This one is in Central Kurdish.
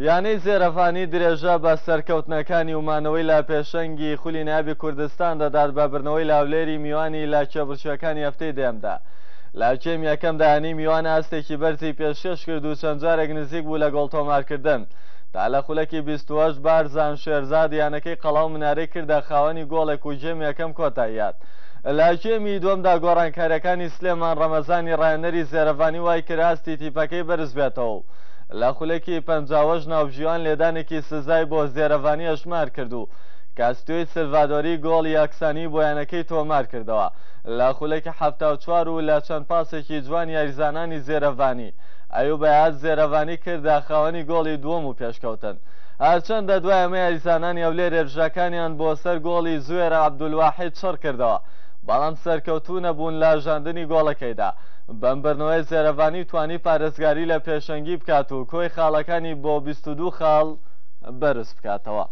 یانەی زێرەڤانی درێژە بە سەرکەوتنەکانی و مانەوەی لە پێشەنگی خولی نایابی کوردستان دەدات بە بردنەوەی لە هەولێری میوانی لە کێبڕکێکانی هەفتەی دەیەمدا. لە گێمی یەکەمدا یانەی میوان ئاستێکی بەرزی پێشکێش کرد و چەند جارێک نزیک بوو لە گۆڵ تۆمارکردن تا لە خولەکی 28 بارزان شێرزاد یانەکەی قەڵا و منارەی کردە خاوەنی گۆڵێک و گێمی یەکەم کۆتاییهات. لە گێمی دووەمدا گۆڕانکارییەکانی سلێمان ڕەمەزانی ڕاهێنەری زێرەڤانی وای کرد ئاستی تیپەکەی بەرزبێتەوە و لە خولەکی 58 ناوبژیوان لێدانێکی سزای بۆ زێرەڤانی ئەژمار کرد و کاستیۆی سلڤادۆری گۆڵی یەکسانی بۆ یانەکەی تۆمار کردەوە لە خولەکی 74 و لە چەند پاسێکی جوان یاریزانانی زێرەڤانی ئەیوب ئەیاز زێرەڤانی کردە خاوەنی گۆڵی دووەم و پێشکەوتن. هەرچەندە دوای ئەمە یاریزانانی هەولێر هێرشەکانیان بۆ سەر گۆڵی زوێر عەبدولواحید چڕ کردەوە، بەڵام سەرکەوتوو نەبوون لە ژاندنی گۆڵەکەیدا. بەم بردنەوەیە زێرەڤانی توانی پارێزگاری لە پێشەنگی بکات و کۆی خاڵەکانی بۆ 22 خاڵ بەرز بکاتەوە.